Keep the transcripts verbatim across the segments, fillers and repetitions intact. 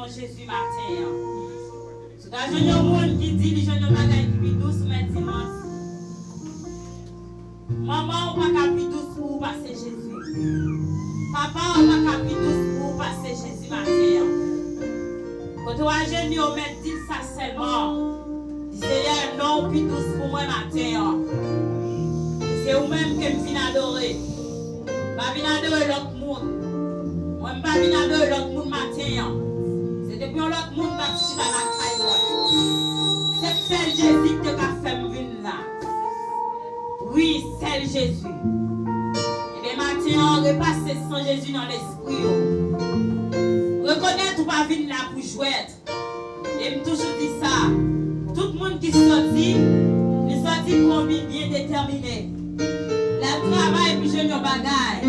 Jezi maten an. Si w ta jwenn yon moun ki di li jwenn yon bagay ki pi dous, ou mèt di l manti. Manman w pa ka pi dous pou ou pase Jezi. Papa w pa ka pi dous pou ou pase Jezi maten an. Kote w ajenouye, ou mèt di l sa sèlman. Di, Seyè, non w pi dous pou mwen maten an. Se ou menm ke m vin adore. M pa vin adore lòt moun. Mwen, m pa vin adore lòt moun maten an. Se te pou yon lòt moun t ap chita lakay mwen. Se sèl Jezi ki te ka fè m vin la. Wi, sèl Jezi. Ebyen, maten an, repase san Jezi nan lespri w. Rekonèt ou pa vin la pou jwèt. E m toujou di sa, tout moun ki sòti, li sòti pou yon bi byen detèmine. L al travay pou jwenn yon bagay.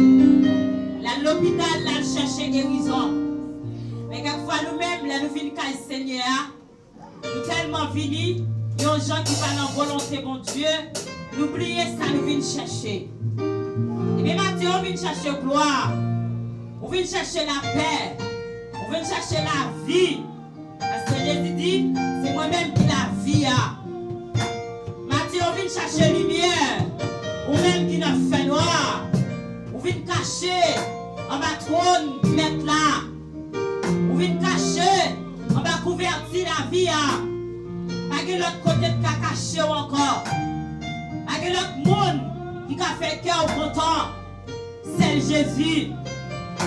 L al lopital, l al chèche gerizon. Men kèk fwa nou menm, lè nou vin kay Senyè a, nou tèlman vini yon jan ki pa nan volonte Bondye, nou bliye sa nou vin chèche. Ebyen, maten, ou vin chèche glwa, ou vin chèche lapè, ou vin chèche lavi. Paske Jezi di, se mwen menm ki lavi a. Maten, ou vin chache limyè, ou menm ki nan fènwa. Ou vin kache anba twòn Mèt la. Ou vin kache anba kouvèti lavi a. Pa gen lòt kote k ka kache w ankò. Pa gen lòt moun ki ka fè kè w kontan. Sèl Jezi.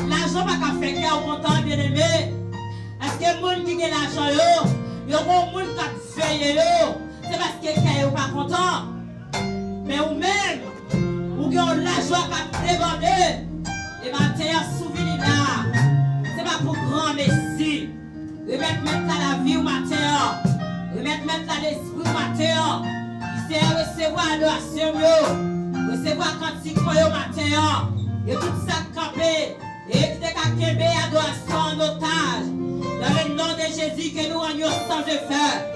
Lajan pa ka fè kè w kontan, byeneme. Paske moun ki gen lajan yo, yo gon moun k ap veye yo. Se paske kè yo pa kontan. Men ou menm, ou gen yon lajwa k ap debòde. E maten an, si w vini la, se pa pou granmesi. Remèt Mèt la lavi w maten an. Remèt Mèt la lespri w maten an. Di, Seyè, resevwa adorasyon m yo. Resevwa kantik mwen yo maten an. E tout sa k kanpe, e ki te ka kenbe adorasyon an an otaj. Dans le nom de Jésus, ke nou rann yo sans effet.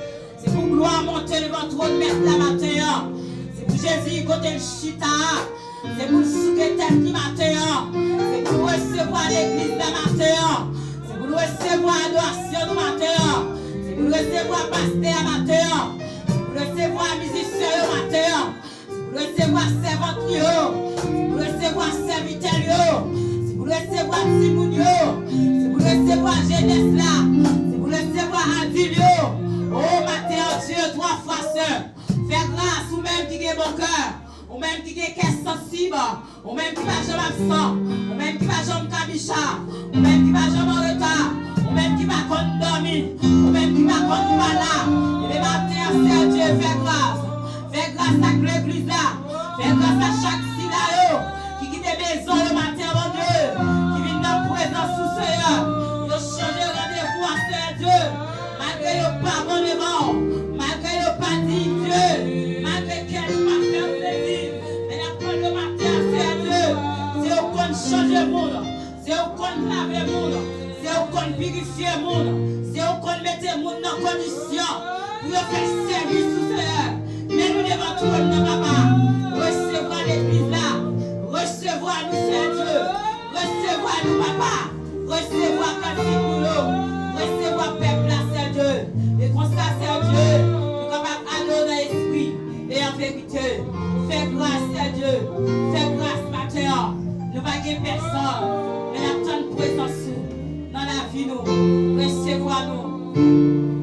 Se pou glwa monte devan twòn Mèt la maten an. Se pou Jezi kote l chita a. Se pou l souke tèt li maten an. Se pou l resevwa legliz la maten an. Se pou l resevwa adorasyon nou maten an. Se pou l resevwa pastè a maten an. Se pou l resevwa mizisyen yo maten an. Se pou l resevwa sèvant li yo. Se pou l resevwa sèvitè l yo. Se pou l resevwa timoun yo. Se pou l resevwa jenès la. Se pou l resevwa adilt yo. O maten an, Dye, twa fwa sen, fè gras, ou menm ki gen bon kè, ou menm ki gen kè sansib, ou menm ki pa janm absan, ou menm ki pa janm kabicha, ou menm ki pa janm anreta, ou menm ki pa konn dòmi, ou menm ki pa konn pa la. Ebyen, maten an, Seyè Dye, fè gras. Fè gras ak legliz la. Fè gras ak chak sila yo ki kite mezon yo maten an, Bondye, ki vin nan prezans ou, Seyè. Yo chanje randevou a, Seyè Dye. Malgre yo pa bon devan w, malgre yo pa diy, Dye, malgre kè nou pa fè w plezi, men n ap mande w maten an, Seyè Dye, se ou konn chanje moun, se ou konn lave moun, se ou konn pirifye moun, se ou konn mete moun nan kondisyon pou yo fè sèvis ou, Seyè. Men nou devan twòn nan, Papa. Resevwa legliz la. Resevwa nou, Seyè Dye. Resevwa nou, Papa. Resevwa kantik nou yo. Resevwa pèp la, Seyè Dye. E konsa, Seyè Dye, nou kapab adore nan espri e an verite. Fè gras, Seyè Dye. Fè gras maten an. Nou pa gen pèsonn, men n ap tann prezans ou nan lavi nou. Resevwa nou.